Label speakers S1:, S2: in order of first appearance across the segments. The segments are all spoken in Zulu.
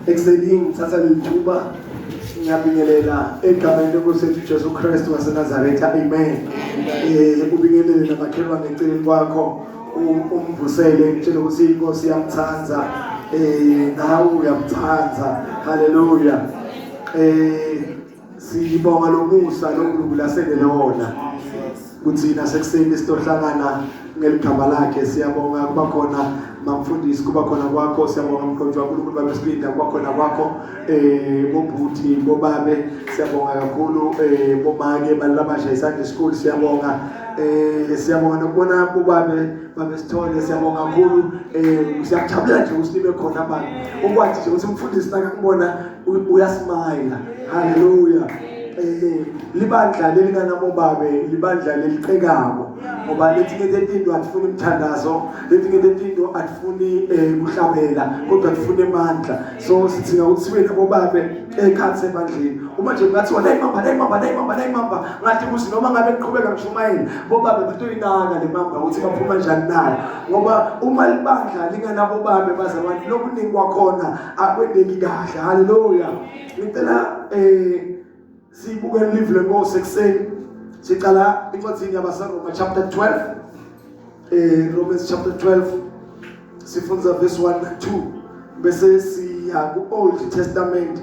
S1: Ekuseni ngithatha leli thuba ngiyabingelela egameni lenkosi yethu Jesu Kristu waseNazaretha amen. Eh ubingelele namakhelwane eceleni kwakho umvusele ngitshele ukuthi inkosi iyamthanda eh nawe uyamthanda haleluya eh sibonga lomusa loNkulunkulu asendele wona kuthi nasekuseni sitohlangana ngeligama lakhe siyabonga kuba khona mamfundisi kuba khona kwakho siyabonga mkhonjwa uNkulunkulu babe silinda kuba khona kwakho eh bobhuti bobabe siyabonga kakhulu eh bomake balabasha iSunday school siyabonga eh siyabonga nokubona bobabe babe sithole siyabonga kakhulu eh siyakujabulela nje ukuthi nibe khona abantu ukwathi nje ukuthi umfundisi nakakubona uyasmayila haleluya eh libandla lelinanabobabe libandla leliqekako ngoba letinye tetinto atifuni imthandazo letinye tetinto atifuni eh, kuhlabela kodwa tifuna emandla so sidinga ukuthi sibe nabobabe ekhathi ebandleni uma nje kungathiwa nayimamba nayimamba nayimamba nayimamba ngathi ukuthi noma ngabe ngiqhubeka ngishumayela bobabe batoyinaka le mamba ukuthi baphuma njani nayo ngoba uma libandla linganabobabe bazalwane lokuningi kwakhona akwendeki kahle haleluya ngicela eh sibuke live lenkosi ekuseni sicala incwadini yabaseRoma chapter 12 eh Romans chapter 12 sifunza verse 1 na 2 bese siya ku Old Testament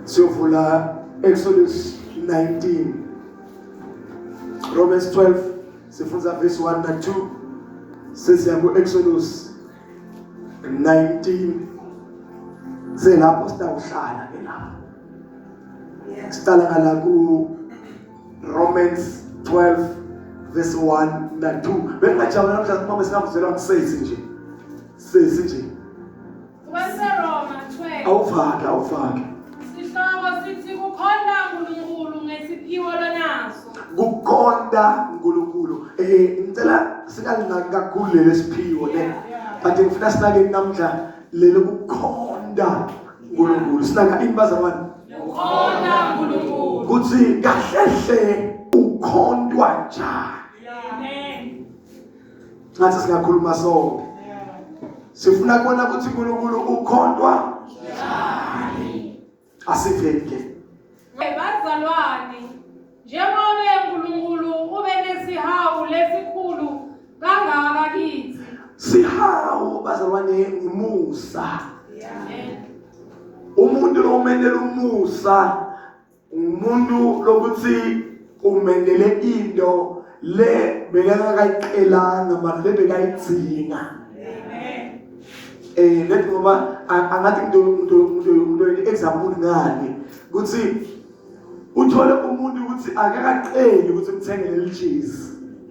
S1: siyovula Exodus 19 Romans 12 sifunza verse 1 na 2 sesiya ku Exodus 19 selapho sitawuhlala ke lapho siqala ngala ku Romans 12 verse 1 na 2 bengingajabula namhlanje uma besingavuzelwa ngisesi nje sesi nje
S2: KwaseRoma 12.
S1: Awufake awufake
S2: Sihloko sithi kukhonta uNkulunkulu ngesiphiwo lonaso.
S1: Kukhonta uNkulunkulu. Eh ngicela singalinaki kakhulu leli siphiwo ne. But ngifuna sinake namhla leli kukhonta uNkulunkulu. Sinaka ini bazalwane?
S2: Kukhonta uNkulunkulu.
S1: Kuthi kahle hle ukhontwa njani?
S2: Amen.
S1: Ngathi singakhuluma sonke. Sifuna kubona ukuthi uNkulunkulu ukhontwa njani. Asiveni ke.
S2: Bazalwane, njengoba uNkulunkulu ube nesihawu lesikhulu kangaka kithi.
S1: Sihawu bazalwane ngumusa. Umuntu lo umenela umusa Umuntu lokuthi umendele into le bekangakayiqelanga mara le bekayidzinga.
S2: Amen.
S1: Eh lethi ngoba angathi into into into into example ngani ukuthi uthole umuntu ukuthi akakaqeli ukuthi umthengele leli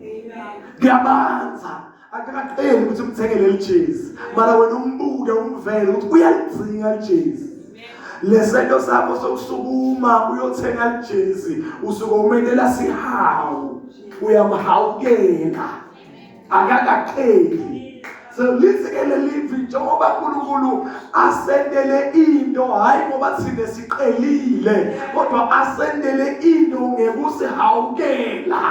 S2: Amen.
S1: Kuyabanza akakaqeli ukuthi umthengele lijezi mara wena umbuke umvele ukuthi uyalidzinga lijezi lesento sakho sokusukuma uyothenga lijezi usuke umenela sihawu uyamhawukela akakaqeli so lithi-ke lelivi njengoba uNkulunkulu asendele into hhayi ngoba thina siqelile kodwa asendele into ngekusihawukela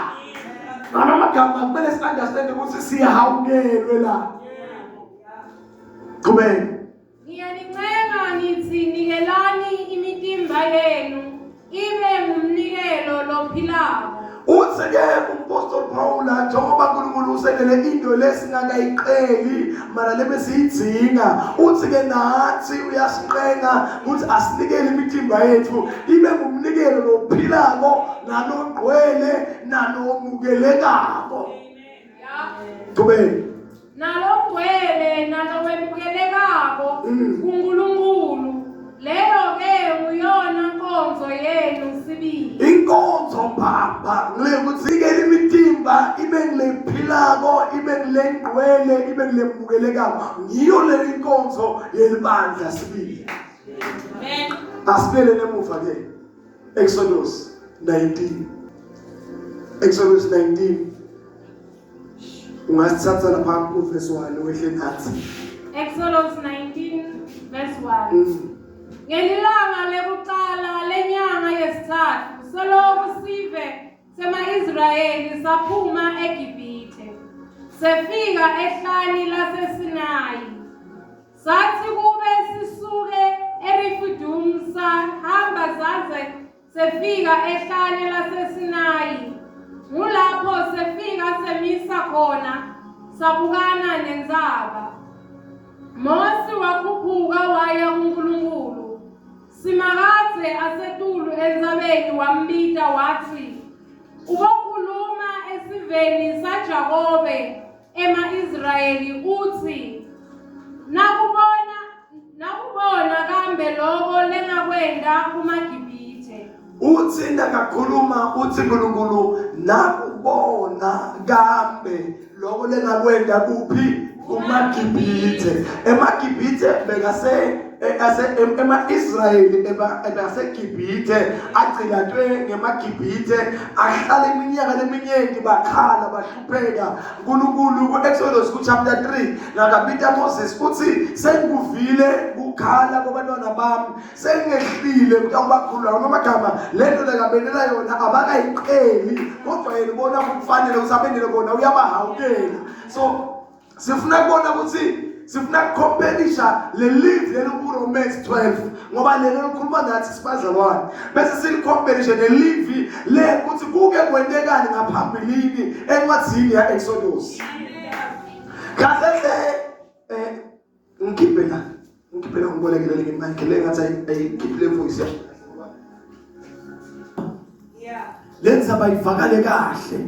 S1: Ngama amagama kumele si understand ukuthi siyahawukelwe la. Qhubeka.
S2: Ngiyanincenga ngithi nikelani imitimba yenu ibe ngumnikelo lophilako.
S1: Uthi ke umpostoli Paula njengoba uNkulunkulu usendele into lesingakayiqeli mara lebesiyidzinga uthi ke nathi uyasinqenga ukuthi asinikele imitimba yethu ibe ngumnikelo lophilako nalongqwele nalomukelekako qhubeka
S2: nalongcwele nalowemukelekako mm. kuNkulunkulu leyo ke nguyona nkonzo yenu sibili
S1: inkonzo mbamba ngile ukuthi ke imitimba ibe ngilephilako ibe ngilengqwele ibe ngilemukelekako ngiyo le inkonzo yelibandla sibili
S2: amen
S1: asibuyele emuva ke Exodus 19 Exodus 19 ungasithatha lapha kuverse 1 wehle nathi
S2: Exodus 19 verse 1 mm. Ngelilanga lekuqala lenyanga yesithathu seloku sive sema-Israyeli saphuma eGibhithe sefika ehlani laseSinayi sathi kube sisuke Sefika ehlane laseSinayi. Ngulapho sefika semisa khona sabukana nentsaba. Mosi wakhuphuka waya kuNkulunkulu. Simakadze asetulu entsabeni wambita watsi, Ubokhuluma esiveni saJakobe ema-Israyeli utsi, Nakubona nakubona kambe loko lengakwenta kumaGibhithe.
S1: Utsi nakakhuluma utsi Nkulunkulu nakubona kambe loko lengakwenta kuphi kumaGibhithe. EmaGibhithe bekase ase ema-Israyeli ebaseGibhithe agcilatwe ngemaGibhithe ahlala iminyaka leminyenti bakhala bahlupheka uNkulunkulu ku-Exodus ku-chapter 3 nakabita Moses uthi sengikuvile kukhala kwabantwana bami sengehlile kutawubakhulula ngamagama lento lekabenela yona abakayiqeli kodwa yena ubona kufanele ukuthi abendele kona uyabahawukela. So sifuna kubona ukuthi sifuna kukhompelisha lelivi leli ku-Romans 12 ngoba lelo likhuluma nathi sibazalwane bese silikhompelishe nelivi le ukuthi kuke kwentekani ngaphambilini encwadzini ya-Exodus. Kahle hle ngikhiphe la ngikhiphe la ngibolekele ngemike le ngathi ayikhiphe le voice ya. Le ndzaba ivakale kahle.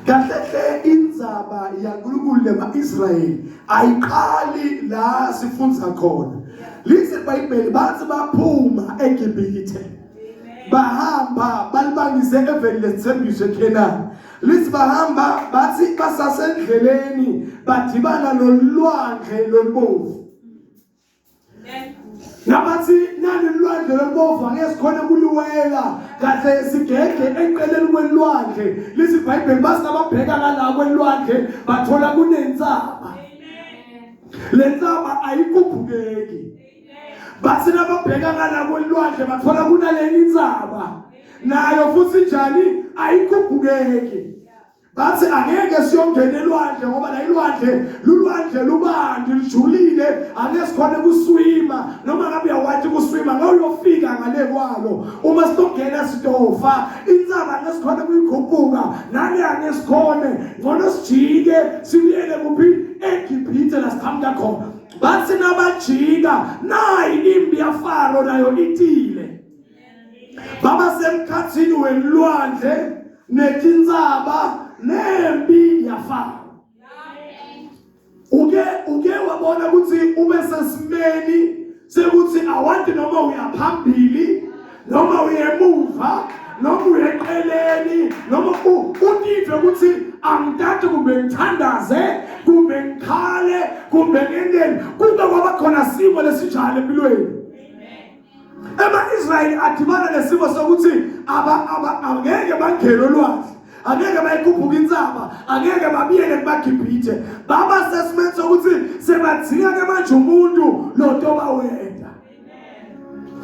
S1: Kahle hle indzaba yaNkulunkulu lema-Israyeli ayiqali la sifundza khona. Lithi iBhayibheli bathi baphuma eGibhithe. Bahamba balibangise eveni lesithembiso eKhenani. Lithi bahamba bathi basasendleleni badibana nolwandle lolubovu. Nabathi nani lwandle lolubovu angeke sikhone kuliwela kahle sigege eceleni kwelwandle. Lithi iBhayibheli base ababheka ngala kwelwandle bathola kunentsaba. Le ntsaba ayikhuphukeki. Bathi nababheka ngala kwelwandle bathola kunaleni intsaba. Nayo futhi njani ayikhuphukeki. Bathi angeke siyongena elwandle ngoba la ilwandle lulwandle lubanti lijulile angeke sikhone kuswima noma ngabe uyawathi kuswima ngeke uyofika ngale kwalo uma sitongena sitofa intsaba angeke sikhone kuyikhuphuka nale angeke sikhone ngcono sijike sibuyele kuphi eGibhithe la siqhamuka khona. Bathi nabajika nayi impi yaFaro nayo itile. Baba semkhathini welwandle netintsaba nempi yaFaro. Uke wabona ukuthi ube sesimeni sekuthi awadi noma uyaphambili noma uyemuva noma uyeqeleni noma utive ukuthi angithathe kumbe ngithandaze kumbe ngikhale kumbe ngenteni kube kwaba khona simo lesinjalo empilweni. Ema-Israyeli adibana nesimo sokuthi angeke bangene olwandle, angeke bayikhuphuke intsaba, angeke babiyele kubaGibhithe. Baba sesimeni sokuthi sebadzinga-ke manje umuntu lotoba wenda.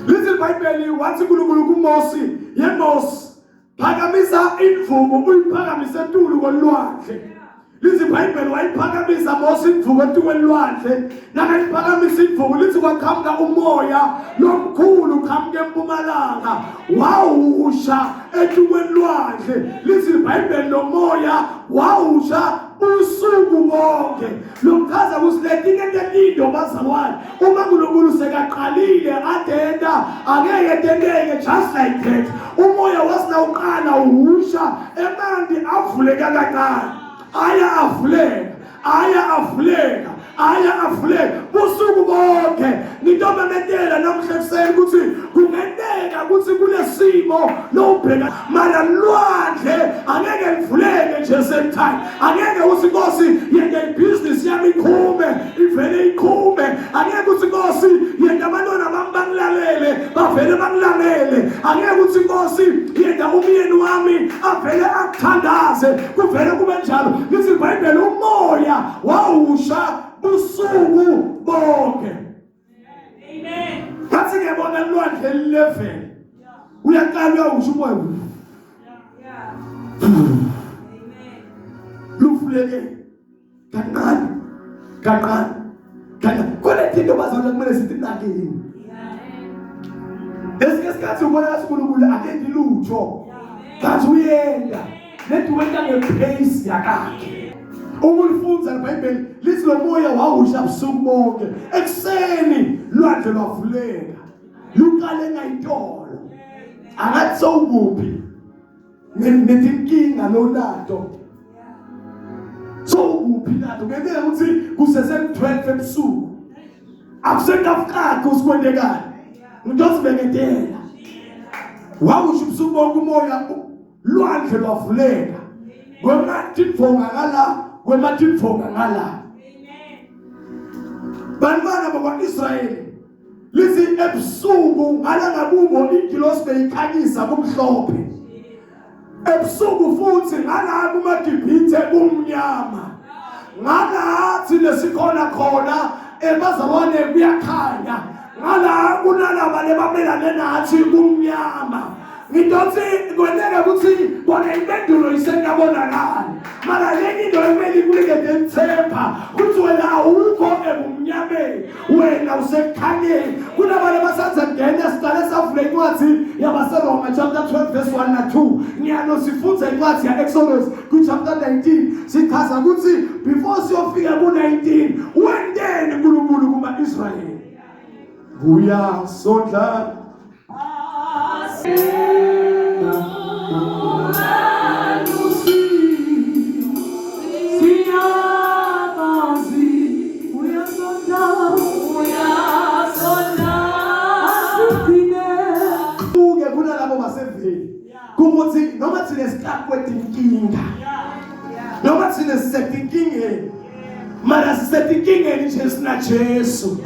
S1: Lithi iBhayibheli wathi uNkulunkulu kuMosi, yeMosi, phakamisa imvubu uyiphakamise etulu kolwandle. Lithi iBhayibheli wayiphakamisa Mose imvubu etukwelwandle. Nakayiphakamisa imvubu lithi kwaqhamuka umoya lomkhulu uqhamuka empumalanga wawusha etukwelwandle. Lithi iBhayibheli lo moya wawusha usuku bonke. Lokuchaza ukuthi letinye tetinto bazalwane uma uNkulunkulu sekaqalile adenda angeke tenteke just like that. Umoya wasinawuqala uhusha emanti avuleka kancane aya avuleka aya avuleka aya avuleka busuku bonke. Ngitomemetela namuhla ekuseni ukuthi kungenteka ukuthi kulesimo lowubheka mara lwandle angeke livuleke nje same time. Angeke uthi Nkosi yenta ibhizinisi yami iqhume ivele iqhume. Angeke uthi Nkosi yenta abantwana bami bangilalele bavele bangilalele. Angeke uthi Nkosi yenta umyeni wami avele akuthandaze kuvele kube njalo. Lithi iBhayibheli umoya wawusha busuku bonke. Amen. Ngathi ngiyabona lwandle level. Uyaqala uyawusha umoya. Luvuleke kancane kancane kancane. Kunezinto bazalwane kumele sithi nakini. Lesinye isikhathi ubona ngathi uNkulunkulu akendi lutho. Kanti uyenda. Lethi wenta ngepace yakakhe. Uma ulifunza iBhayibheli lithi lo moya wawusha busuku bonke. Ekuseni lwandle lwavuleka. Luqale ngayitolo. Angathi sowukuphi? Netinkinga lonato. Sowukuphi nato? Ngeke ukuthi kusese 12 ebusuku. Akusengafukakho usikwendekani. Ngitosibeketela. Wawusho ubusuku bonke umoya lwandle lwavuleka. Kwemathimfonga ngala, kwemathimfonga ngala. Bantwana bakwa-Israyeli lithi ebusuku ngala ngakubo ingilosi beyikhanyisa kumhlophe. Ebusuku futhi ngala kumaGibhithe kumnyama. Ngalathi lesikhona khona ebazalwane kuyakhanya. Ngala kunalaba lebamelane nathi kumnyama. Ngidonsi kwenzeka ukuthi bona impendulo isengabonakali. Mara lenye into ekumele ikunikeze ithemba ukuthi wena awukho ebumnyameni, wena usekukhanyeni. Kunabantu abasanza kungena siqale savula incwadi yabaseRoma chapter 12 verse 1 na 2. Ngiyalo sifunda incwadi ya-Exodus ku-chapter 19 sichaza ukuthi before siyofika ku-19 wenteni uNkulunkulu kuma-Israyeli. Uyasondla Uke kunalabo baseveni kukuthi noma thina siqaqwe tinkinga noma thina sisetinkingeni mara sisetinkingeni nje sina Jesu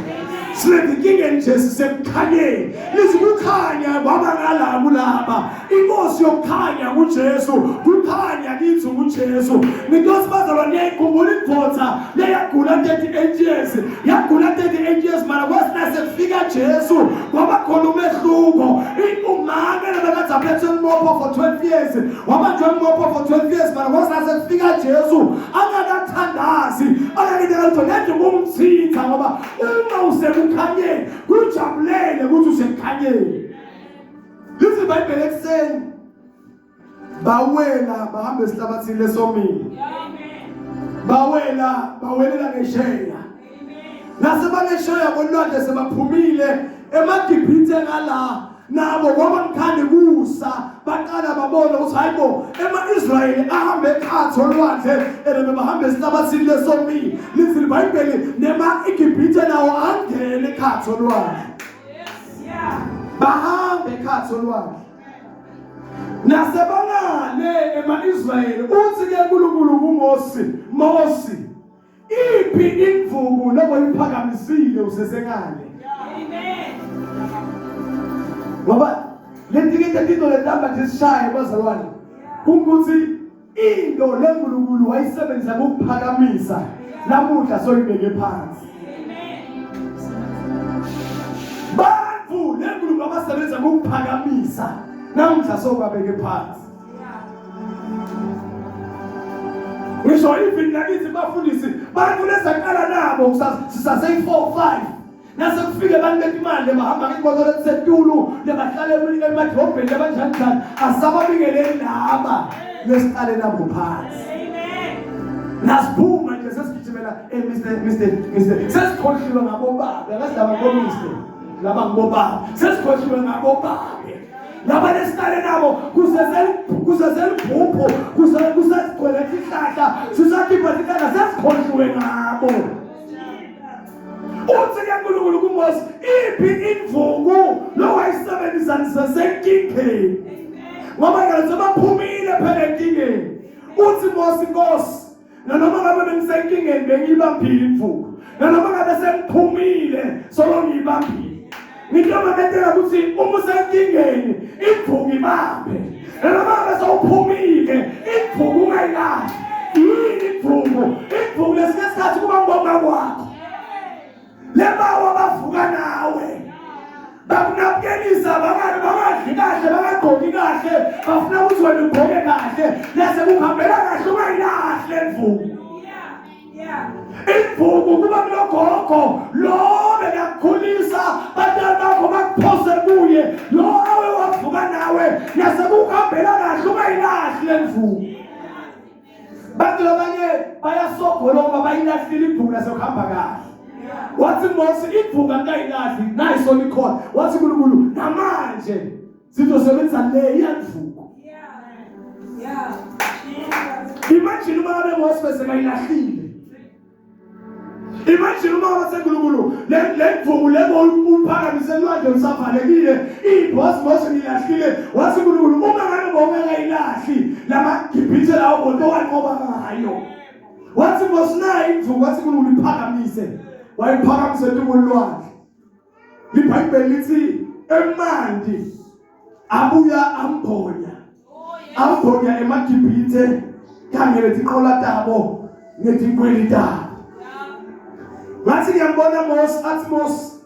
S1: sinezinkingeni nje sisekukhanyeni lithi kukhanya kwaba ngala kulaba inkosi yokukhanya nguJesu kukhanya kithi nguJesu ngintosi bazalwane niyayikhumbula indoda leyagula 38 years yagula 38 years mara kwasina sekufika Jesu kwaba khona umehluko umame lebekade aphethe umbopho for 12 years wabanjwa umbopho for 12 years mara kwasina sekufika Jesu angakathandazi akakentela lutho nede kumthintha ngoba uma usekukhanyeni kujabulele ukuthi usekukhanyeni lithi iBhayibheli ekuseni bawela bahamba esihlabathini lesomile bawela bawelela ngesheya nasebangesheya kolwandle sebaphumile emaGibhithe ngala nabo ngoba ngikhande kusa baqala babona ukuthi hayibo ema-Israyeli ahambe ekhatho olwandle ene bahambe esihlabathini lesomile lithi iBhayibheli nema-Igibhithe nawo angene ekhatho olwandle bahambe ekhatho olwandle nasebangale ema-Israyeli uthi ke uNkulunkulu kuMose Mose iphi imvubu loboyiphakamisile usesengale
S2: Amen.
S1: Ngoba letikete tinto letamba nje sishaye bazalwane kungukuthi into leNkulunkulu wayisebenzisa ukuphakamisa namuhla soyibeke phansi. Bantu leNkulunkulu abasebenza ngokuphakamisa namuhla sobabeke phansi. Ngisho even nakithi bafundisi bantu lesaqala nabo sisaseyi 4 5 nase kufike abantu betimali bahamba ngey'moto letisetulu lebahlala emadrobheni labanjani njani asababingeleli laba lesiqale nabo phansi nasiphuma nje sesigijimela eh Mr Mr Mr sesikhohliwe ngabobaba akazi laba ngo Mr laba ngobaba sesikhohliwe ngabobaba laba lesiqale nabo kuseselibhubhu kusesigcwele isihlahla sisakhipha isihlahla sesikhohliwe ngabo uthi ke uNkulunkulu kuMose iphi imvuku lowayisebenzisa nisesenkingeni ngoba ngalo sebaphumile phela enkingeni uthi Mose inkosi nanoma ngabe bengisenkingeni bengiyibambile imvuku nanoma ngabe sengiphumile solo ngiyibambile ngento betela ukuthi uma usenkingeni imvuku ibambe nanoma ngabe sewuphumile imvuku ungayilahli yini imvuku imvuku lesinye isikhathi kuba ngibonga kwakho lebawa bavuka nawe bakunabukelisa bangabi bangadli kahle bangagqoki kahle bafuna ukuthi wena ugqoke kahle lase kuhambela kahle ungayilahle imvuku Imvubu kuba kulogogo lo bekakukhulisa bantwana bakho bakuphose kuye lo uyilahlile ibhuku lasekuhamba kahle. Wathi Mose ibhuku angikayilahli nayi solikhona. Wathi uNkulunkulu namanje sizosebenzisa le iyanvuka.
S2: Yeah.
S1: Imagine uma ngabe Mose bese kayilahlile. Imagine uma waseNkulunkulu le le mvubu lebo uphakamise elwandle usavalekile ibhosi Mose ngilahlile wathi uNkulunkulu uma ngabe bowungakayilahli lamaGibhithe lawo bonke wanqoba ngayo. Wathi Mose nayi imvubu wathi uNkulunkulu iphakamise wayiphakamisa etukulwandle. LiBhayibheli lithi emandi abuya ambonya ambonya emaGibhithe kanye netinqola tabo netinkweli tabo ngathi ngiyambona Mose athi Mose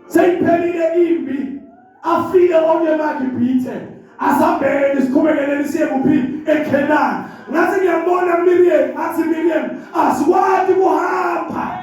S1: seyiphelile impi afike onke emaGibhithe asambeni siqhubekeleni siye kuphi eKhenani ngathi ngiyambona Miriam athi Miriam asikwati kuhamba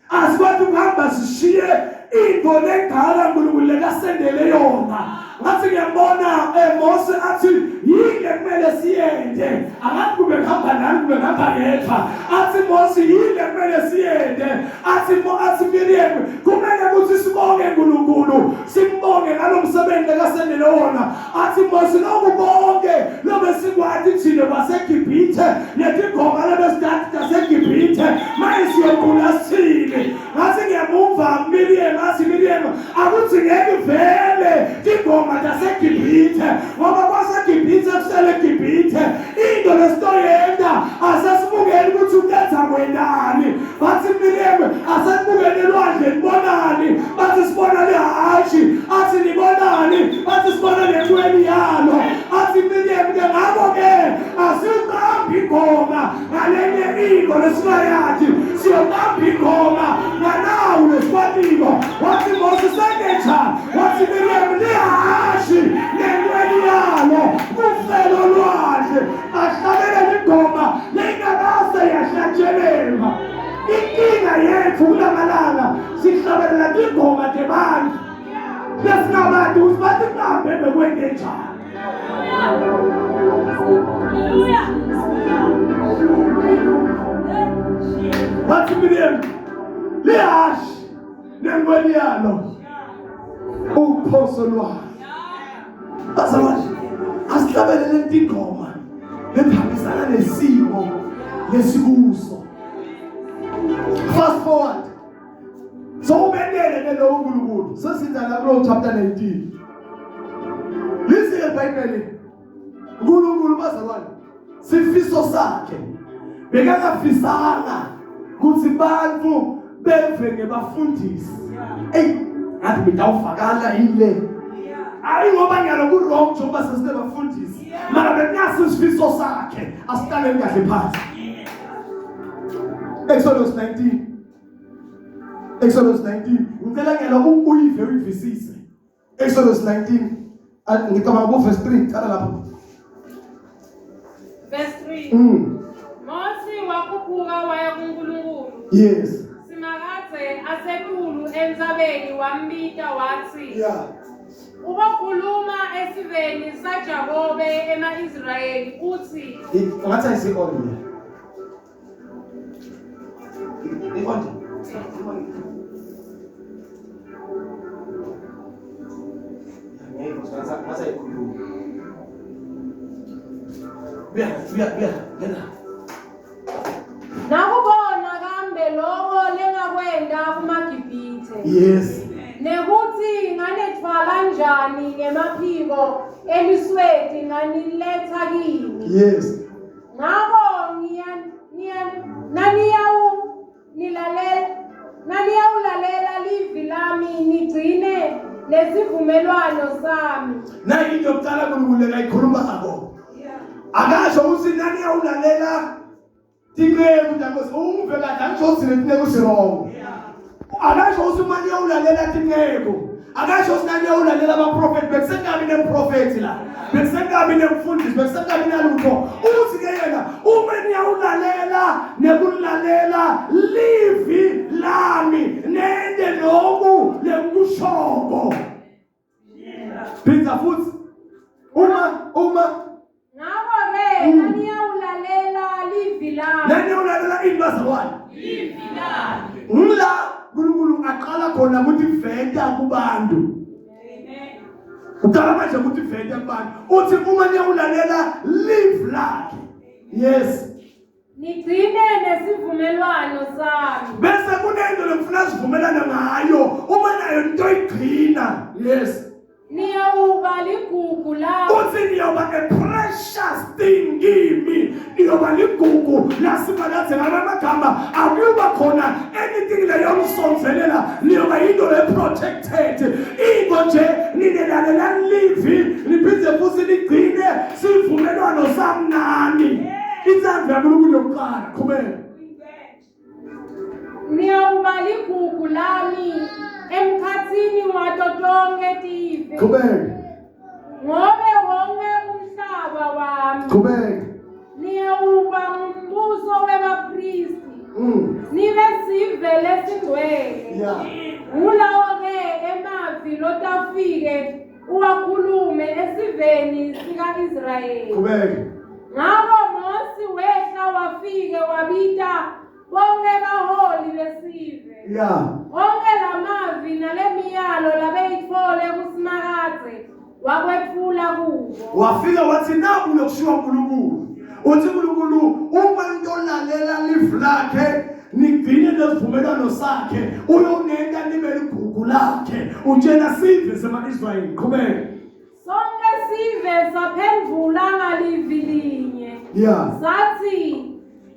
S1: Asikwazi ukuhamba sishiye into lengaka uNkulunkulu lekasendele yona. Ngathi ngiyambona Mose athi yini ekumele siyende. Angathi kube kuhamba nani kube kuhamba ngedwa. Athi Mose yini ekumele siyende. Athi Mo athi Miriam kumele ukuthi sibonge uNkulunkulu simbonge ngalomsebenzi lekasendele wona. Athi Mose lokhu konke lobe sikwati thina kwaseGibhithe netingoma lebesidati taseGibhithe manje siyoqula sithini ngathi ngiyamuva Miriam athi Miriam akudzingeki vele tingoma taseGibhithe ngoba kwaseGibhithe kusele eGibhithe into lesitoyenta asesibukeli ukuthi utetha kwentani bathi Miriam asesibukeli elwandle nibonani bathi sibona lihhashi athi nibonani bathi sibona nentweni yalo athi Miriam ke ngakho ke asiqambi ingoma ngalenye into lesingayathi siyoqamba ingoma nganawu lesikwatiko wathi Moses sengenjani wathi Miriam lihhashi nentweni yalo kufelo lwandle ahlabele ingoma lengakaze yahlatshelelwa inkinga yethu kulamalanga sihlabelela tingoma tebantu lesingabantu ukuthi bathi kuhambe bekwengenjani Wathi Miriam lihashi nengweni yalo uphoso lwayo. Bazalwane asihlabelele ingoma lehambisana nesimo lesikuso. Fast forward Sowubekele ke lowo uNkulunkulu. Sesinza la kulo chapter 19. Listen eBhayibheli. uNkulunkulu bazalwane sifiso sakhe bekangafisanga ukuthi bantu beve ngebafundisi. Ey, ngathi bidawufakala yini le? Hayi ngoba ngiyalo ku wrong njengoba sesinebafundisi. Mara bekunaso isifiso sakhe asihlaleni kahle phansi. Exodus 19 Exodus 19 ngicela ngiyala uyive uyivisise Exodus 19 ngicabanga ku verse 3 qala lapho
S2: Verse 3 Mose wakhuphuka waya kuNkulunkulu
S1: Yes
S2: Simakadze asetulu entsabeni wambita wathi
S1: Yeah
S2: Ubokhuluma esiveni saJakobe ema-Israyeli uthi
S1: Ngathi ayisi-on le I-on. Ngathi ayikhulumi. Buya, buya, buya, lena.
S2: Nakubona kambe loko lengakwenta kumaGibhithe.
S1: Yes.
S2: Nekuthi nganethwala njani ngemaphiko elisweti nganiletha kini.
S1: Yes.
S2: Ngako ngiya ngiya naniyawu nilalela naniyawulalela livi lami nigcine nesivumelwano sami.
S1: Nayi into yokuqala uNkulunkulu lekayikhulumako. Akasho ukuthi naniyawulalela tinceku takho ungive kahle angisho ukuthi letinceku siwrong. Akasho ukuthi uma niyawulalela tinceku akasho ukuthi naniyawulalela abaprofethi bekusengabi nemprofethi la bekusengabi nemfundisi bekusengabi nalutho uthi ke yena uma niyawulalela nekulalela livi lami nente loku lengikushoko Phinda futhi. Uma uma
S2: Ngakho-ke naniyawulalela livi lami.
S1: Naniyawulalela ini bazalwane? Ngila uNkulunkulu aqala khona ukuthi veta kubantu. Uqala manje ukuthi veta kubantu. Uthi uma niyawulalela live lakhe. Yes.
S2: Nigcine nesivumelwano sami.
S1: Bese kunento lekufuna sivumelane ngayo uma nayo into igcina. Yes.
S2: Niyawuba ligugu lami.
S1: Uthi niyoba a precious thing kimi. Niyoba ligugu lasimakadze ngamagama akuyuba khona anything leyo msonzelela niyoba into le protected. Into nje nine lalelani livi niphinde futhi nigcine sivumelwano sami nani. Intsandvo yaNkulunkulu yokuqala qhubeka.
S2: Niyawuba ligugu lami emkhatsini wato tonkhe tive.
S1: Qhubeka.
S2: Ngobe wonke umhlaba wami.
S1: Qhubeka.
S2: Niyawuba ngumbuso webapristi. Nibe sive lesingcwele.
S1: Yeah.
S2: Ngulawo-ke emavi lotafike uwakhulume esiveni sika-Israyeli.
S1: Qhubeka.
S2: Ngako Mosi wehla wafike wabita bonke baholi besive.
S1: Yeah.
S2: Onke lamavi nalemiyalo labeyitfole kuSimakadze wakwetfula kubo.
S1: Wafika wathi naku lokushiwa uNkulunkulu. Uthi uNkulunkulu uma nitolalela live lakhe nigcine nesivumelwano sakhe uyonenta nibe ligugu lakhe. Utshela sive sema-Israyeli. Qhubeka.
S2: Sonke sive saphendvula ngalivi linye.
S1: Yeah.
S2: Sathi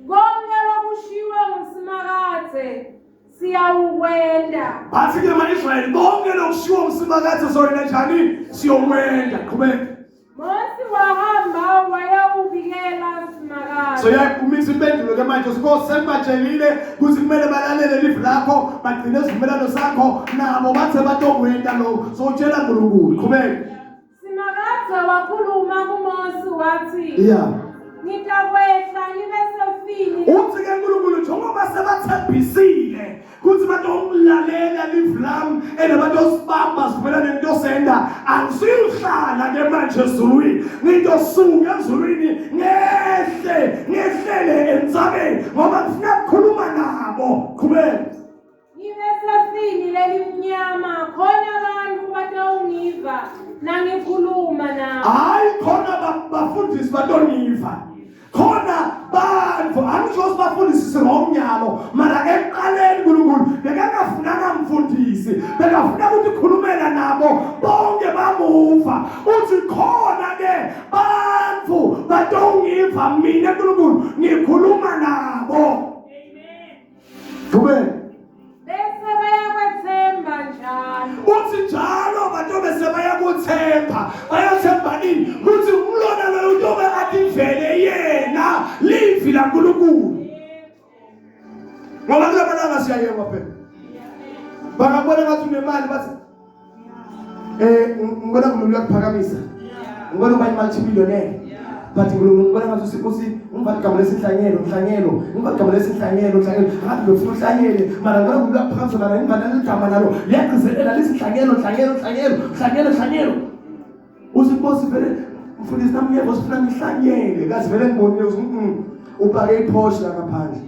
S2: konke lokushiwo nguSimakadze siyawukwenta.
S1: Bathi ke ma-Israyeli konke lokushiwo nguSimakadze soyena njani siyokwenta. Qhubeka.
S2: Mosi wahamba wayawubikela Simakadze.
S1: So yakumisa impendulo ke manje siko sembatshelile ukuthi kumele balalele live lakho bagcine isivumelwano sakho nabo bathe batokwenta lokho. So utshela uNkulunkulu. Qhubeka.
S2: Simakadze wakhuluma kuMosi wathi
S1: Yeah.
S2: Ngitakwehla ngibe sefini
S1: Uthi ke uNkulunkulu njengoba sebathembisile kuthi batomlalela live lami and batosibamba sivumelane nentosenda angisiyohlala ke manje ezulwini ngitosuka ezulwini ngehle ngehlele entsabeni ngoba ngifuna ukukhuluma nabo. Qhubeka.
S2: Ngibe sefini lelimnyama khona abantu batawungiva nangikhuluma nabo.
S1: Hayi khona bafundisi batongiva khona bantu angisho sibafundisise ngomnyalo mara ekuqaleni uNkulunkulu bekangafunanga mfundisi bekafuna ukuthi khulumela nabo bonke bamuva uthi khona ke bantu batongiva mina uNkulunkulu ngikhuluma nabo. Qhubeka.
S2: Bese bayakwethemba njalo.
S1: Uthi njalo bantu bese bayakuthemba. Bayathemba ini? Kuthi umlona loyo utobe ativele yena livi laNkulunkulu. Ngoba kulamalanga siyayekwa phela. Bangabona ngathi unemali bathi ngibona uNkulunkulu uyakuphakamisa. Ngibona uba multi-millionaire. But uNkulunkulu ngibona ngathi usi umva igama lesihlanyelo, nhlanyelo, umva igama lesihlanyelo, nhlanyelo. Ngathi befuna uhlanyele, mara ngibona uNkulunkulu uyakuphakamisa mara ngimva naligama nalo. Liyagcizelela lesihlanyelo, nhlanyelo, nhlanyelo, nhlanyelo, nhlanyelo. Uthi Nkosi vele mfundisi nami ngiyebo sifuna ngihlanyele. Kazi vele ngibonile uthi upake iPorsche la ngaphandle.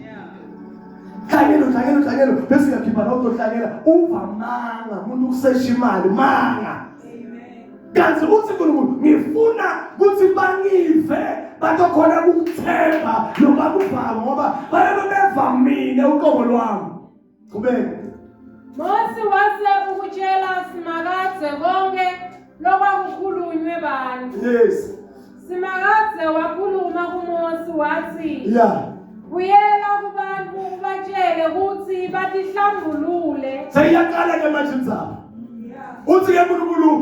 S1: Hlanyelo, hlanyelo, hlanyelo bese uyakhipha la utohlanyela uva manga umuntu ukusesha imali manga. Kanti uthi uNkulunkulu ngifuna ukuthi bangive batokhona ukukuthemba noma kuvama ngoba bayabe beva mina uqobo lwami. Qhubeka.
S2: Mosi wase ukutshela Simakadze konke lokwakukhulunywe bantu.
S1: Yes.
S2: Simakadze wakhuluma kuMosi wathi
S1: Yeah.
S2: Buyela kubantu ubatshele ukuthi batihlambulule.
S1: Seyiyaqala ke manje indzaba. Uthi ke uNkulunkulu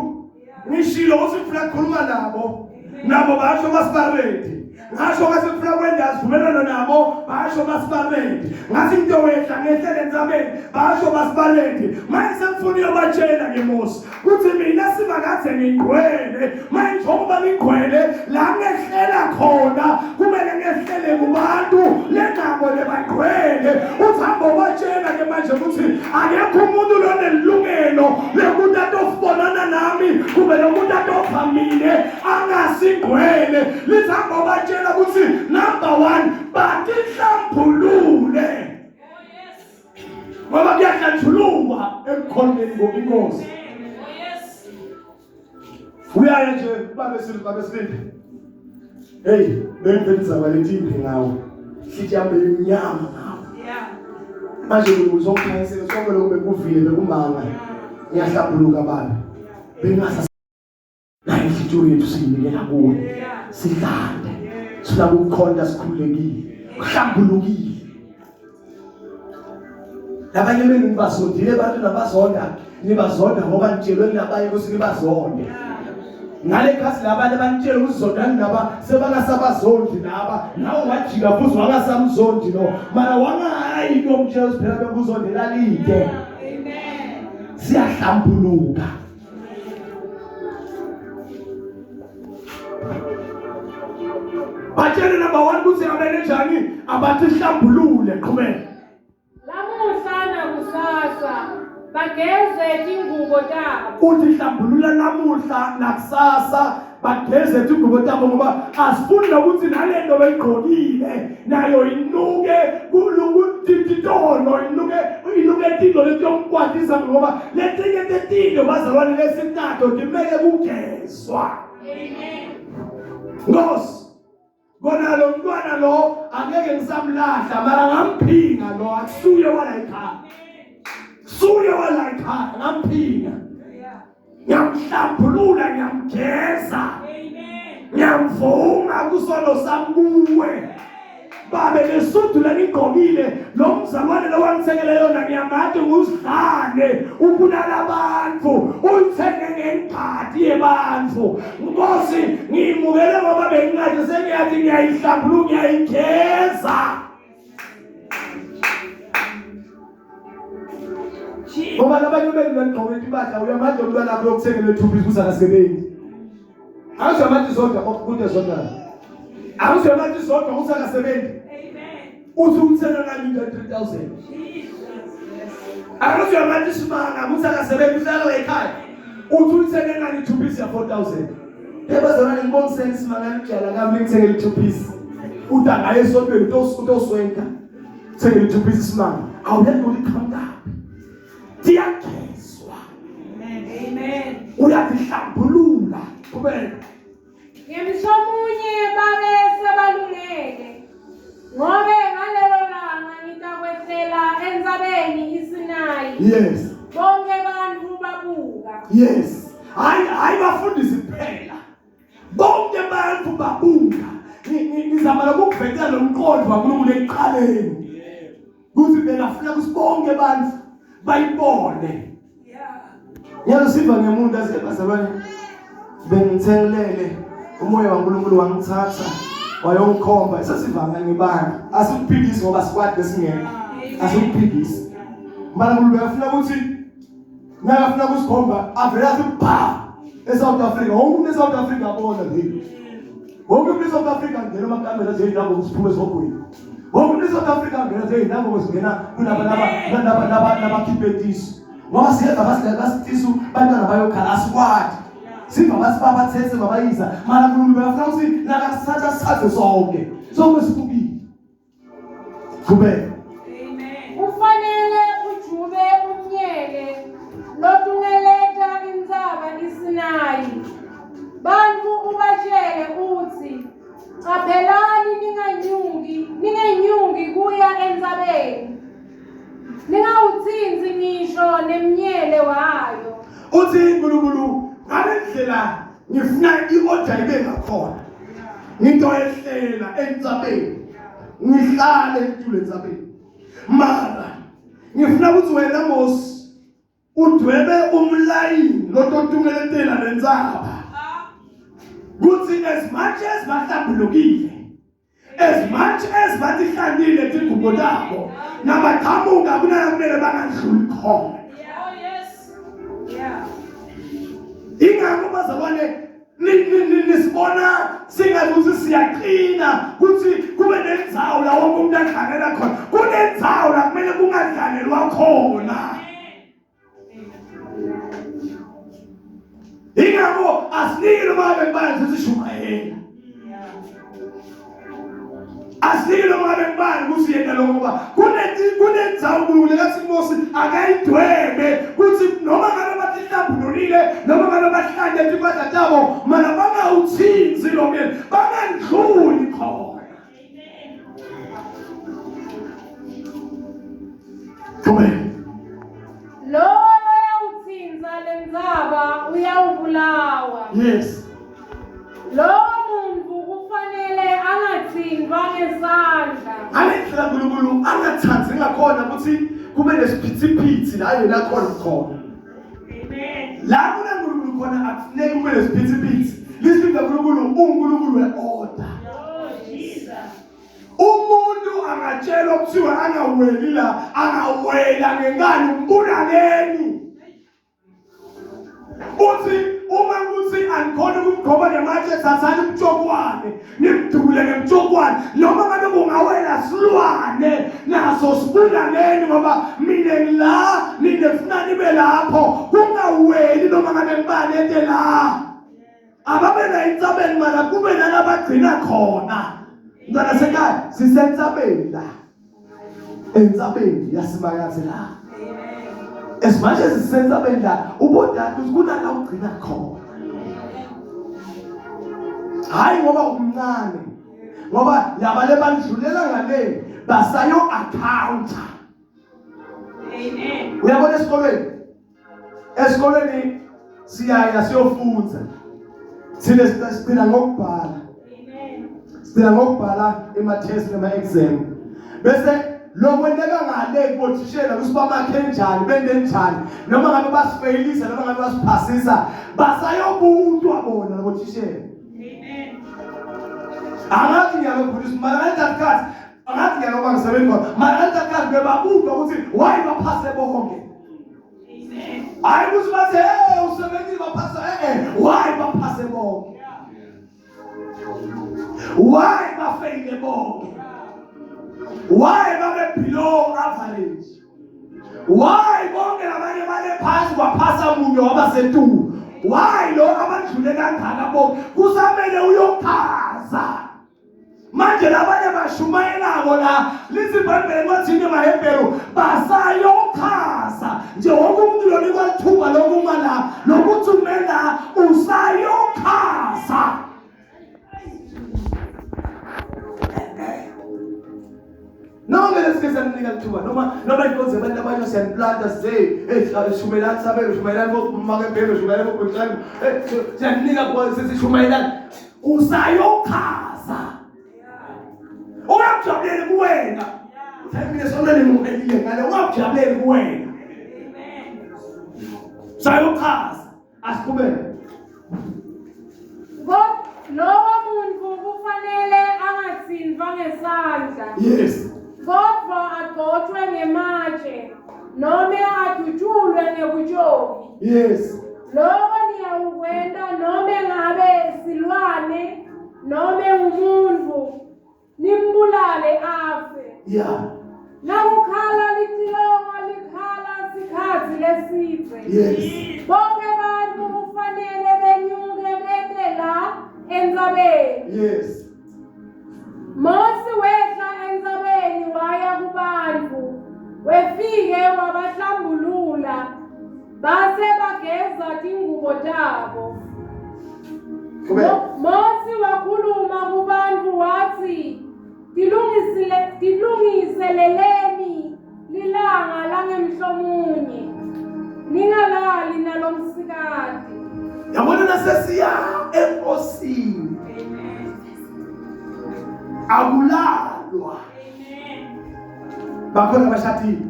S1: ngishilo uthi ngifuna ukukhuluma nabo. Nabo basho basibaredi. Ngasho ngathi ngifuna kwenza isivumelwano nabo basho basibaredi. Ngathi into wehla ngehlele entsabeni basho basibaredi. Manje sengifuna uyobatshela ke Mosi kuthi mina Simakadze ngingcwele. Manje njengoba ngingcwele la ngehlela khona kumele ngehlele kubantu lenabo lebangcwele. Uthi hamba ubatshela ke manje ukuthi akekho umuntu lonelungelo lokuthi atofubonana nami kumbe lokuthi atopha mina angasingcwele. Lithi hamba ubatshela ukuthi number 1 batihlambulule. Ngoba kuyahlanjulukwa ekukhoneni inkosi. Uyaya nje babe silindi babe silindi. Hey, bengivele izaba letimbi ngawe. Sithi yami imnyama ngawe.
S2: Yeah.
S1: Manje uzongikhanyisela sonke lokho bekuvile bekumanga. Ngiyahlambuluka baba. Bengasa nayo inhliziyo yethu siyinikela kuwe. Sihlande. Sifuna ukukhonta sikhululekile. Kuhlambulukile. Labanye benu nibazondile abantu nabazonda, nibazonda ngoba nitshelwe nabanye ukuthi nibazonde. Ngale khathi labantu abanitshela ukuthi zondani laba sebangasabazondi laba, nawe wajika futhi wangasamzondi lo. Mara wangayi kuyomtshela ukuthi phela bekuzondela lide.
S2: Amen.
S1: Siyahlambuluka. Batshele number 1 ukuthi abene njani abathi hlambulule qhubeka.
S2: Lamuhla nakusasa bageze tingubo tabo.
S1: Uthi hlambulula namuhla nakusasa bageze tingubo tabo ngoba asifuni nokuthi nalento beyigqokile nayo inuke kulukutititono inuke inuke tinto letiyomkwatisa ngoba letinye tetinto bazalwane lesinato timele kugezwa.
S2: Amen.
S1: Nkosi kona lo mntwana lo angeke ngisamlahla mara ngamphinga lo akusuye wala ekhaya. Suye wala ekhaya ngamphinga. Ngiyamhlambulula ngiyamgeza.
S2: Amen.
S1: Ngiyamvuma kusono sami kuwe. Babe lesudu lengigqokile lo mzalwane lo wangithengele yona ngiyamati nguzidlane ubulala abantu uyithenge ngengadi yebantu Nkosi ngiyimukele ngoba bengingathi sengiyathi ngiyayihlambulula ngiyayigeza. Ngoba labanye benu banigqoke impahla uyamanje umntwana wakho yokuthengela ethuphi ukuthi akasebenzi. Awuzwe manje zodwa okude zodwa. Awuzwe manje zodwa ukuthi akasebenzi.
S2: Amen.
S1: Uthi umthela ngani into 3000. Awuzwe manje isimanga ukuthi akasebenzi uhlala ekhaya. Uthi uthenge ngani 2 piece ya 4000. Ebazalwane ngibongiseni isimanga ngijala ngami ngithengele 2 piece. Uthi angaye esontweni utoswenka. Thengele 2 piece isimanga. Awuyazi ukuthi iqhamuka. Tiyagezwa.
S2: Amen.
S1: Uyazihlambulula. Qhubeka.
S2: Ngemsomunye babe sebalungele. Ngobe ngalelo langa ngitakwehlela entsabeni iSinayi.
S1: Yes.
S2: Bonke bantu babuka.
S1: Yes. Hayi hayi bafundisi kuphela. Bonke abantu babuka. Ngizama lokukuvezela lo mqondo waNkulunkulu ekuqaleni. Kuthi bekafuna ukuthi bonke abantu bayibone.
S2: Yeah.
S1: Ngiyasiva ngemuntu aze bazalwane bengithengelele umoya waNkulunkulu wangithatha wayongikhomba sesivanga ngebanga asikuphikisi ngoba sikwadi besingekho asikuphikisi mara uNkulunkulu uyafuna ukuthi nakafuna kusikhomba avele athi pha eSouth Africa wonke umuntu eSouth Africa abona nje wonke umuntu eSouth Africa ngena amakamera nje nango kusiphume esihogweni wonke umuntu eSouth Africa ngena nje nango kusingena kulaba laba laba laba labakhiphe ngoba siyeva basitisu bantwana bayokhala asikwadi siva basibabathese babayisa mara nkulunkulu bekafuna ukuthi nakasithatha sithathe sonke sonke sibukile qhubeka.
S2: Amen. Ufanele ujube umnyele lotungeleta intsaba iSinayi. Bantu ubatshele uthi qaphelani ninganyuki ningenyuki kuya entsabeni. Ningawuthinti ngisho nemnyele wayo.
S1: Uthi uNkulunkulu ngale ndlela ngifuna i-order ibe ngakhona. Ngento ehlela entsabeni. Ngihlale ngithule entsabeni. Mara ngifuna ukuthi wena Mose udwebe umlayini lototungeletela lentsaba. Kuthi as much as bahlambulukile as much as bathi hlalile tingubo tabo nabaqhamuka kunala kumele bangadluli khona.
S2: Oh yes. Yeah.
S1: Ingakho bazalwane nisibona singathi ukuthi siyaqina ukuthi kube nendzawo la wonke umuntu adlalela khona kunendzawo la kumele kungadlalelwa khona. Ingakho asiniki noma ngabe kubanzi sishumayela. Asinike noma ngabe ngubani ukuthi yena lo ngoba kunendzawo uNkulunkulu ekathi Mose akayidwebe kuthi noma ngabe batihlambululile noma ngabe bahlanye timpahla tabo mana bangawuthinzi lo myeni bangandluli khona. Qhubeka.
S2: Lowo loyawutsintsa lentsaba uyawubulawa.
S1: Yes.
S2: Lowo muntfu kufanele angatsintfwa ngesandla.
S1: Ngale ndlela uNkulunkulu angathandi ngakhona ukuthi kube nesiphithiphithi la yena khona khona.
S2: Amen.
S1: La kunaNkulunkulu khona akufuneki kube nesiphithiphithi. Lithi uNkulunkulu uNkulunkulu we-order.
S2: Oh Jesus.
S1: Umuntu angatshelwa kuthiwa angaweli la, angawela ngenkani mbulaleni. Uthi uma kuthi angikhona ukumgoba nematshe thathani umtshokwane nimdubule ngemtshokwane noma ngabe kungawela silwane naso sibulaleni ngoba mina ngila nina funa nibe lapho kungaweli noma ngabe ngibalete la ababe la entsabeni mara kube nalabagcina khona mntwana sekhaya sisentsabeni la entsabeni yasimakathe la as much as sisentsabeni la ubodade ukuthi kunala ugcina khona hayi ngoba umncane ngoba laba lebandlulela ngale basayo accounta
S2: Amen.
S1: Uyabona esikolweni Esikolweni siyaya siyofunda. Thina sigcina ngokubhala. Sigcina ngokubhala ema-test nama-exam. Bese lokwenteka ngale kubothishela ukuthi bamakhe njani bende njani noma ngabe basifeyilisa noma ngabe basiphasisa basayobutwa bona labothishela. Angathi ngiyalokhulisa mara ngaleta sikhathi angathi ngiyaloba ngisebenzi khona mara ngaleta sikhathi bebabutwa ukuthi why baphase bonke. Hayi ukuthi bathi hey usebenzile baphasa eh why baphase bonke? Why bafeyile bonke? Why babe below average? Why bonke labanye bale phasi kwaphasa munye waba setulu? Why lo abadlule kangaka bonke? Kusamele uyochaza. Manje labanye bashumayelako la lithi iBhayibheli encwadini yamaHebheru basayochaza nje wonke umuntu lonikwa lithuba lokuma la lokuthi ume la usayochaza. Noma ngeke sike saninika lithuba noma noma inkonzo yabantu abanye siyaniplanta size hey shumelani sabelo shumelani komakebhebe shumelani kobhekani hey siyaninika sithi shumelani usayochaza ungakujabuleli kuwena uthi mina sonke ngiphelile ngale ungakujabuleli kuwena sayochaza asiqhubeke
S2: Lowo muntu kufanele angathintwa ngesandla.
S1: Yes.
S2: Kodwa agcotshwe ngematshe nome adutshulwe ngebutshoki.
S1: Yes.
S2: Loko niyawukwenta nome ngabe silwane nome ngumuntu nimbulale afe.
S1: Yeah.
S2: Nakukhala licilongo likhala sikhatsi lesidze.
S1: Yes.
S2: Bonke bantfu kufanele benyuke bete la entsabeni.
S1: Yes.
S2: Mosi wehla entsabeni waya kubantfu, wefike wabahlambulula, base bageza tingubo tabo. Mosi wakhuluma kubantfu watsi, Tilungisile tilungiseleleni lilanga langemhlomunye, ningalali nalomsikati.
S1: Yabona nasesiya enkosini akulalwa bakhona abashadile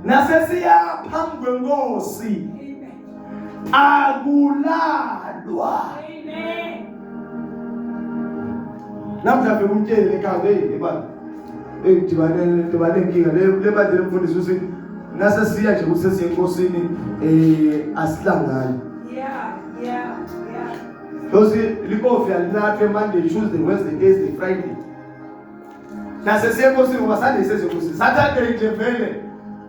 S1: nasesiya phambi kwenkosi akulalwa namhla fika umtshele ekhaya hey ebani hey dibane dibane inkinga le le bandla lemfundisi uthi nasesiya nje ukuthi sesiye enkosini eh asihlangani
S2: yeah yeah yeah
S1: Those likofi alinathwe Monday, Tuesday, Wednesday, Thursday, Friday. Nasesiye enkosini ngoba Sunday sezenkosini. Saturday nje vele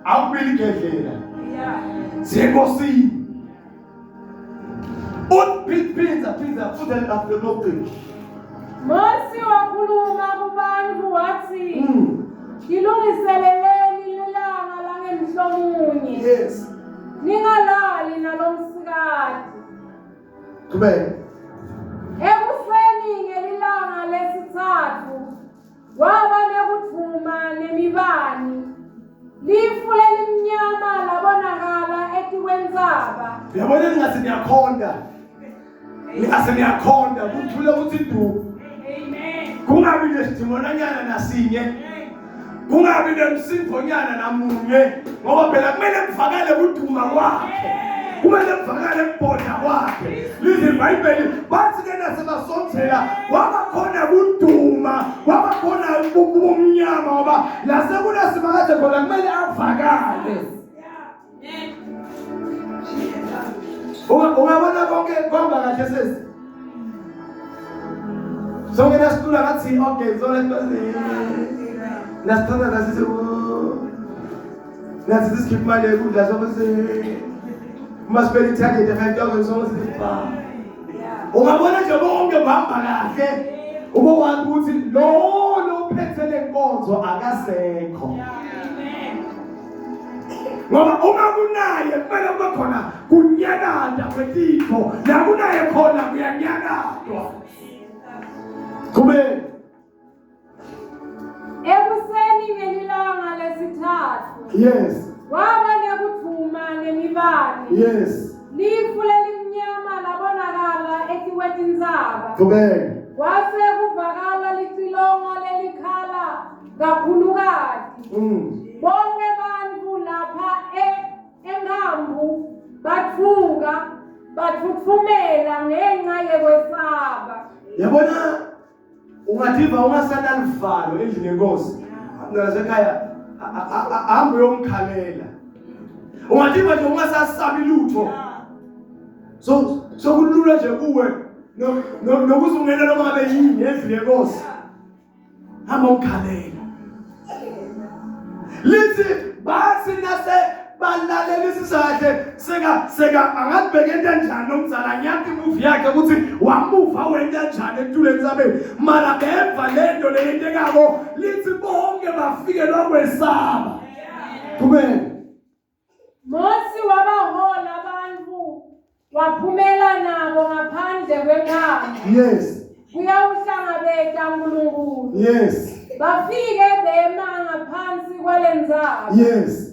S1: akubili igedlela.
S2: Yeah.
S1: Siye enkosini. Uthi phinda phinda futhi lokugcina.
S2: Mosi wakhuluma kubantu wathi Tilungiseleleni lilanga langemhlomunye.
S1: Yes.
S2: Ningalali nalomsikati.
S1: Qhubeka.
S2: Ekuseni ngelilanga lesitsatfu kwaba nekudvuma nemibani. Lifu lelimnyama labonakala etikwentsaba.
S1: Uyabona ningathi niyakhonda. Ningase niyakhonda kuthule ukuthi du. Kungabi nesidingonanyana nasinye. Kungabi nemsindvonyana namunye ngoba phela kumele kuvakale kuduma kwakhe. Kumele kuvakale kubhoda kwakhe. Lithi iBhayibheli bathi ke nasebasondzela kwaba khona kuduma, kwaba khona ubumnyama ngoba la sekunaSimakadze khona kumele avakale. Ungabona konke kuhamba kahle sesi. Sonke nasicula ngathi okay so nasithanda nasithi nathi sikhipha imali yokudla sonke si uma sibeka i-target ya-5000 sonke sithi ba. Ungabona nje bonke bahamba kahle. Ubowazi ukuthi lo lophethe lenkonzo akasekho. Ngoba uma kunaye kumele kube khona kunyakada kwetitho la kunaye khona kuyanyakadwa. Qhubeka.
S2: Ekuseni ngelilanga lesithathu.
S1: Yes.
S2: Kwaba nekudvuma nemibani.
S1: Yes.
S2: Lifu lelimnyama labonakala etikwetintsaba.
S1: Qhubeka.
S2: Kwase kuvakala licilongo lelikhala kakhulukati. Bonke bantfu lapha enkambu batfuka batfutfumela ngenca yekwesaba.
S1: Yabona ungativa ungasanaluvalo endlini yenkosi nasekhaya hambe uyomkhalela. Ungativa nje ungasasabi lutho. So sokulula nje kuwe nokuzungena noma ngabe yini endlini yenkosi. Hamba umkhalela. Lithi bathi nase balalelisisa kahle seka seka angabheka into enjani nomzala ngiyathi imuvi yakhe ukuthi wamuva wenta njani etuleni sabeni mara beva lento leyentekako lithi bonke bafikelwa kwesaba. Qhubeka.
S2: Mosi wabahola abantu waphumela nabo ngaphandle kwenkambu.
S1: Yes.
S2: Kuyawuhlangabeta uNkulunkulu.
S1: Yes.
S2: Bafike bema ngaphansi kwalentsaba.
S1: Yes.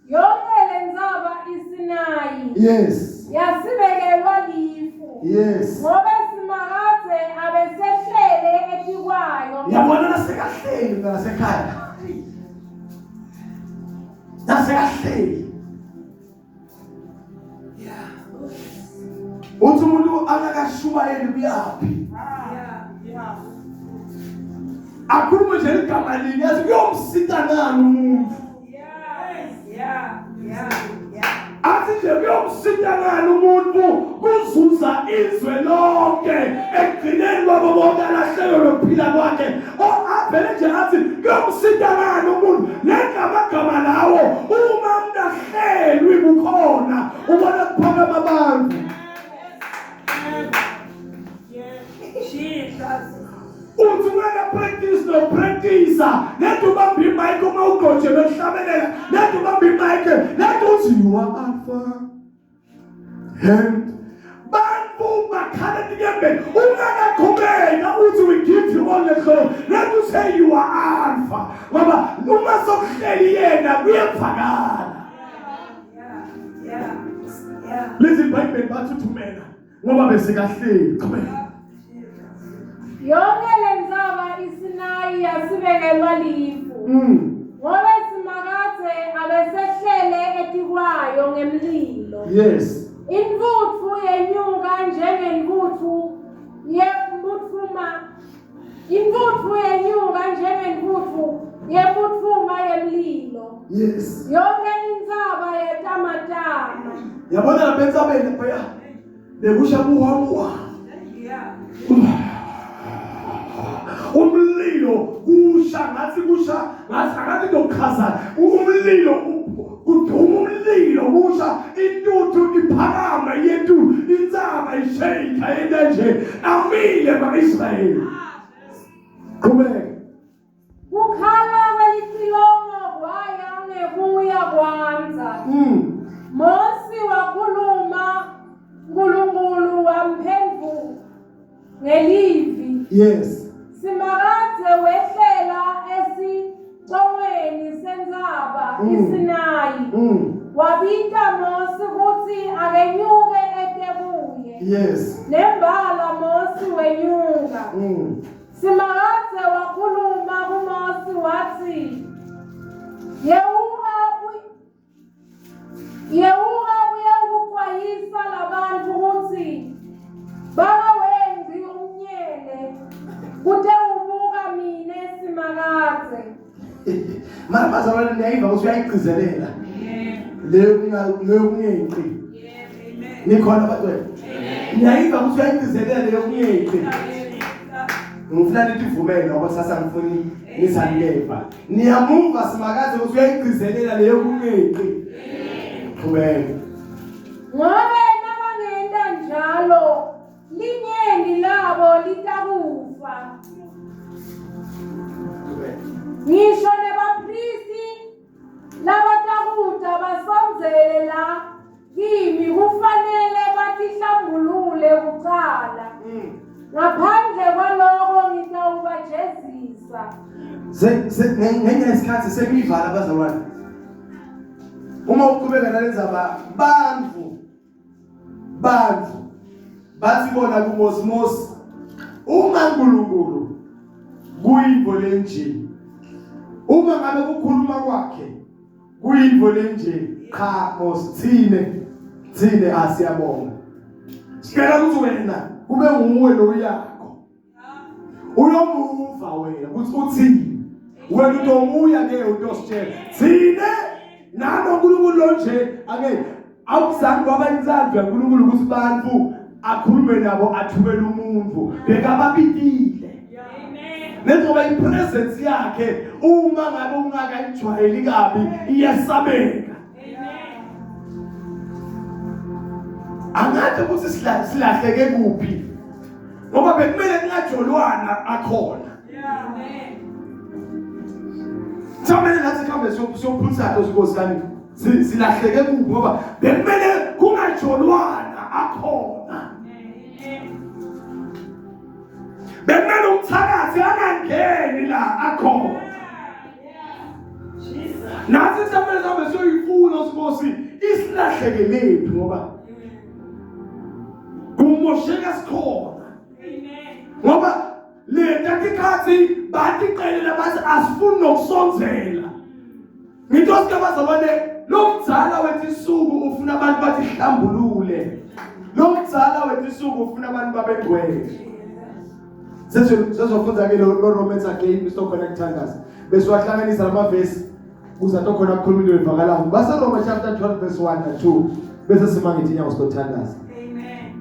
S2: Yonke lentsaba iSinayi.
S1: Yes.
S2: Yasibekelwa lifu.
S1: Yes.
S2: Ngoba Simakadze abesehlele etikwayo.
S1: Yabona nasekahleli nasekhaya. Nasekahleli. Uthi umuntu akakashumayeli kuyaphi? Akhulume nje igama linye athi kuyomsita ngani umuntu? Athi nje kuyomsita ngani umuntu kuzuza izwe lonke ekugcineni kwabo bonke alahlelo lokuphila kwakhe. Avele nje athi kuyomsita ngani umuntu lengamagama lawo uma umuntu ahlelwi bukhona ubona kuphakama abantu. Uthi wena practice no practice lento ubamba imic uma ugqojelwe kuhlabelela lento ubamba imic lento uthi you are alpha and bantu bakhala tikembe ungakaqhubeka uthi we give you all the glory let us say you are alpha ngoba uma sokuhleli yena kuyevakala. Lithi iBhayibheli bathuthumela ngoba besikahleli. Qhubeka.
S2: Yonke le ntsaba iSinayi yasibekelwa lifu. Ngoba Simakadze abesehlele etikwayo ngemlilo.
S1: Yes.
S2: Intfutfu yenyuka njengentfutfu yembutfuma. Intfutfu yenyuka njengentfutfu yembutfuma yemlilo.
S1: Yes.
S2: Yonke intsaba yetamatama.
S1: Yabona lapha entsabeni lapha bekusha buhwamuwa. Umlilo kusha ngathi kusha ngathi akathi ndokuchaza umlilo kuduma umlilo kusha intuthu iphakama yethu intsaba ishake yenta nje amile ma-Israyeli. Qhubeka.
S2: Kukhala kwelicilongo kwaya ngekuya kwandza. Mosi wakhuluma, Nkulunkulu wamphendvula ngelivi.
S1: Yes.
S2: Simakadze wehlela esicongweni sentsaba iSinayi. Wabita Mosi kutsi akenyuke ete kuye.
S1: Yes.
S2: Nembala Mosi wenyuka. Simakadze wakhuluma kuMosi watsi, Yewuka uyewukuxwayisa labantfu kutsi bangawenzi umnyele kutewubuka mine Simakadze.
S1: Mara bazalwane niyayiva ukuthi uyayigcizelela leyo kungeqi. Nikhona bantwana? Niyayiva ukuthi uyayigcizelela leyo kungeqi. Ngifuna nitivumele ngoba kusasa ngifuni nizanileva. Niyamuva Simakadze ukuthi uyayigcizelela leyo kungeqi. Qhubeka.
S2: Ngobe nabangenta njalo linyenti labo litakufa. Ngisho nebaphristi labatakuta basondzele la kimi kufanele batihlambulule kucala. Ngaphandle kwaloko ngitawubajezisa.
S1: Ngenye isikhathi sekuyivala abazalwane. Uma uqhubeka nalendzaba bantfu bathi bona kuMosi, Mosi uma uNkulunkulu kuyinto lenje, uma ngabe kukhuluma kwakhe kuyinto lenje, cha Mosi, thine asiyabonga, sicela ukuthi wena kube nguwe lo yakho uyomuva wena ukuthi uthini wena, utobuya ke utositshela thine nalo uNkulunkulu lo nje. Ake awuzange kwaba intsandvo yaNkulunkulu ukuthi bantu akhulume nabo athumele umuntu, bekababitile nengoba ipresence yakhe uma ngabe ungakayijwayeli kabi iyasabeka. Angathi ukuthi silahleke kuphi, ngoba bekumele kungajolwana akhona. Samele nathi sihambe siyophulisa inkosi kani silahleke kuphi, ngoba bekumele kungajolwana akhona. Bekumele umthakathi angangeni la akhona. Nathi samele sihambe siyoyifuna uSinkosi isilahlekelephi, ngoba kumosheka sikhona. Ngoba leta tikhathi batiqelela bathi asifuni nokusondzela. Ngitho sikabazalwane, lo mdzala wetisuku ufuna abantu bathi hlambulule. Lo mdzala wetisuku ufuna abantu babegcwele. Sesofunda ke lo Romans again, Mr. Connect Thandaz. Bese wahlanganisa lamavesi kuze atokhona ukukhuluma into evakalayo. Base Roma chapter 12 verse 1 and 2. Bese sima ngethi inyawo sitothandaza.
S2: Amen.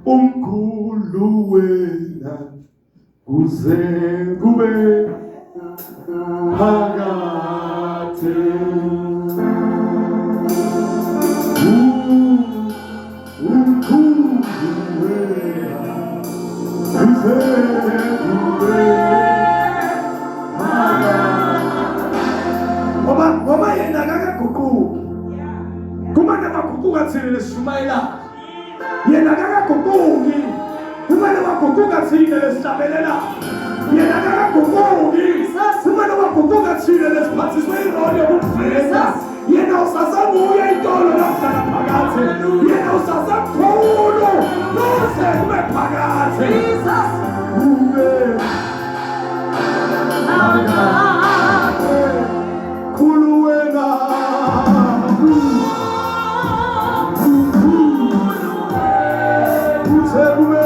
S1: Umkhulu wena kuze kube phakade. Umkhulu wena kuze kube phakade. Ngoba yena akakaguquki. Kumane baguquka thina lesishumayela. Yena akakaguquki. Kumane baguquka thina lesihlabelela. Yena akakaguquki. Kumane baguquka thina lesiphathiswe irole yokuveza. Yena usasenguye itolo namhlala phakadze. Yena usasemkhulu kuze kube phakadze. Kube phakadze. Khulu wena. Kuze kube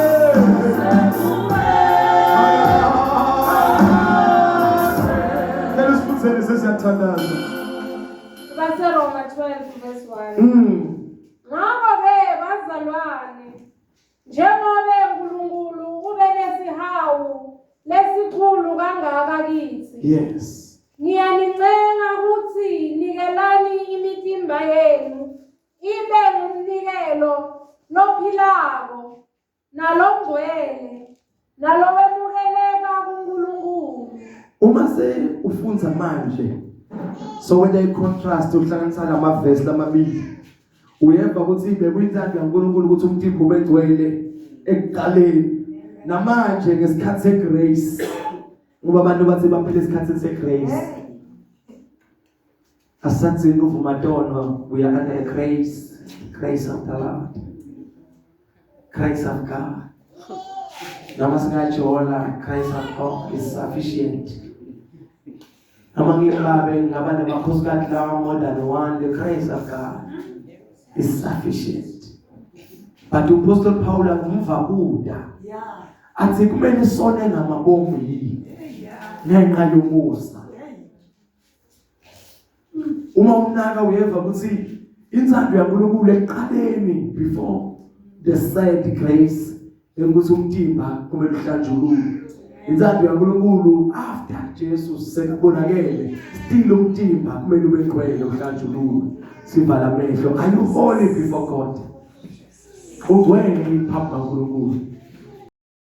S1: phakadze. Sifundzele sesiyathandaza.
S2: BaseRoma 12 verse 1. Ngakho-ke bazalwane, njengobe uNkulunkulu ube nesihawu lesikhulu kangaka kithi,
S1: Yes.
S2: ngiyanincenga ukuthi nikelani imitimba yenu ibe ngumnikelo lophilako.
S1: Uma se ufunza manje so wena i-contrast uhlanganisa lamavesi lamabili uyeva ukuthi bekuyinthando kaNkulunkulu ukuthi umtimba ubegcwele ekuqaleni namanje ngesikhathi segrace ngoba abantu bathi baphila esikhathini segrace asathini kuvuma tono we are under the grace grace of the Lord grace of God noma singajola grace of God is sufficient noma ngibabe ngaba namakhosikazi lawa more than one the grace of God is sufficient but uPostle Paul angumva kuda athi kumele sone ngamabomu yini ngenxa yomusa uma unaka uyeva ukuthi inthando yaNkulunkulu ekuqaleni before the sad grace ukuthi umtimba kumele uhlanjululwe inthando yaNkulunkulu after Jesu sekubonakele still umtimba kumele ube ngcwele uhlanjululwe sivala amehlo are you holy before God ugcwele phambi kaNkulunkulu